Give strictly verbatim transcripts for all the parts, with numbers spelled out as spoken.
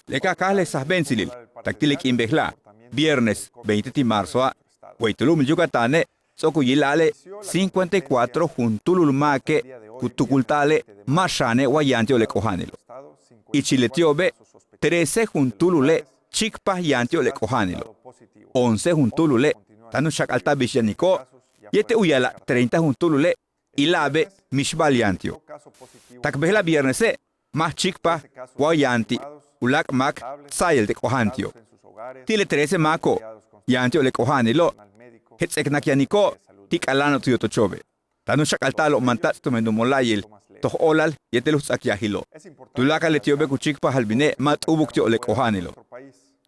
Le ka káaj le sajbe'entsilil tak ti' le k'iin bejela', viernes veinte ti' marzoa', wey tu lu'umil Yucatane' ts'o'ok u yila'ale' cincuenta y cuatro juntúulul máake' ku tukulta'ale' ma' xaane' wa yaan ti'ob le k'oja'anilo'. Ichil leti'obe' trece juntúulule' chíikpaj yaan ti'ob le k'oja'anilo'. Once juntúulule' táan u xak'alta'al bix yaniko'ob yéetel u ya'ala'al treinta juntúulule' ila'abe' mixba'al yaan ti'ob. Tak bejela' viernese' ma' chíikpaj wa yaan ti' uláak' máak tsa'ayil te' k'oja'an ti'ob. Ti' le trece máako'ob yaan ti'ob le k'oja'anilo' je'el ts'e'ekanak yaniko'ob ti' k'ala'ano'ob tu yotocho'obe'. Táan u xak'alta'alo'ob mantats' tumen u mola'ayil toj óolal yéetel u ts'akyajilo'. Tuláakal leti'obe' ku chíikpajal bine' ma' t'u'ubuk ti'ob le k'oja'anilo'.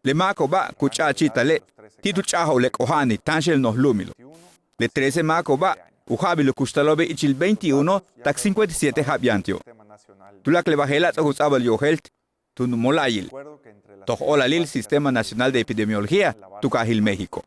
Le máako'oba' ku ch'a'achi'itale' ti' tu ch'a'ajo'ob le k'oja'anil táanxel noj lu'umilo'. Le trece máako'oba' u ja'abil u kuxtalo'obe' ichil veintiuno tak cincuenta y siete ja'ab yaan ti'ob. Tuláakal le bajela' ts'o'ok u ts'a'abal yojéelt tu mola'ayil toj óolalil Sistema Nacional de Epidemiología tu kaajil México.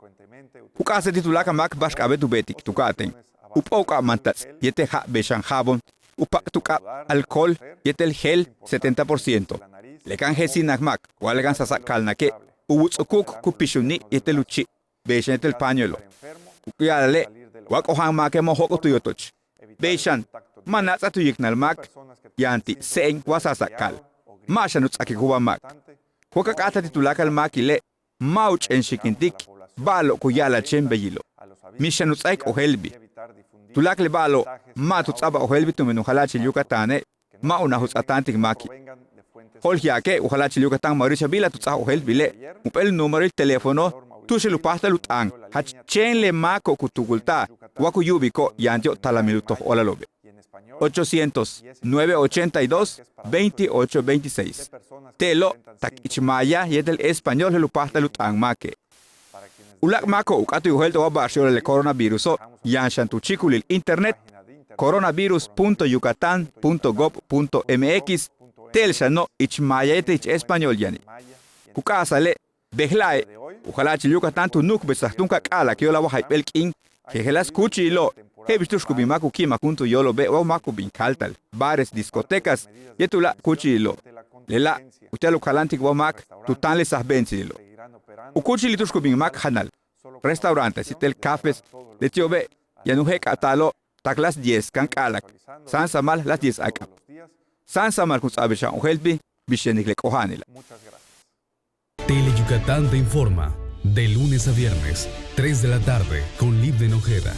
Ku k'a'asa'al ti' tuláakal máak ba'ax k'a'abéet u beetik tu ka'atéen u p'o'ok'ab mantats' yéetel ja'ab bey xan jabón, u pak'tuk'ab alcohol yéetel gel setenta por ciento. Le kan je'esik máak wa le kan sasak'kaalnake' u wuts'ukuk ku pixuni' yéetel u chi' bey xan yéetel pañuelo. Ku ya'ala'ale' wa k'oja'an máake' ma' u jóok'ol tu yotoch. Bey xan ma' náats'aj tu yiknal máak yaan ti' se'en wa sasak'kaal. Ma' xan u ts'akikubáa máak. Wa ka k'áataj ti' tuláakal máakile' ma' u ch'enxikintik ba'alo'ob ku ya'ala'al chéen beyilo'. Mix xan u ts'áaik ojéeltbil. Tuláakal le ba'alo'ob ma' tu ts'a'abal ojéeltbil tumen u jala'achil Yucatane' ma' unaj u ts'aatáantik máaki'. Jo'olje'ake' u jala'achil Yucatán ma'alob ich a bila tu ts'áaj ojéeltbile' jump'éel númeroil teléfono tu'uxel u páajtal u t'aan jach chéen le máako'ob ku tukulta'al wa ku yu'ubiko'ob yaan ti'ob talamil u toj óolalo'obe'. Ochocientos nueve ochenta y dos veintiocho veintiséis. Te'elo' tak ich maaya yéetel español je'el u páajtal u t'aan máake'. Uláak' máako'ob u k'áat u yojéelta'al wa ba'ax yo'olal le coronaviruso' yaan xan tu chíikulil internet coronavirus punto yucatán punto gob punto mx. Te'el xano' ich maaya yéetel ich español yane'. Ku k'a'asa'ale' bejela'e' u jala'achil Yucatán tu nu'ukbesaj túun ka k'a'ala'ak yo'olal wa jayp'éel k'iin jejeláas kúuchilo'ob je'el bix tu'ux ku bin máak u ki'imak juntúul yóolo'obe' wa máak ku bin kaalta'al, bares, discotecas yéetel uláak' kúuchilo'. Lela' uti'al u kaláantik wa máak tu táan le sajbe'entsililo'. U kúuchilil tu'ux ku bin máak janal, restaurantes yéetel cafés, leti'obe' yaan u je'ek'abta'alo'ob tak las diez kan k'a'ala'ak sáansamal las diez áak'ab. Sáansamal kun ts'a'abal xan ojéeltbil bix yanik le k'oja'anila'. Tele Yucatán te informa de lunes a viernes, tres de la tarde, con Livden Ojeda.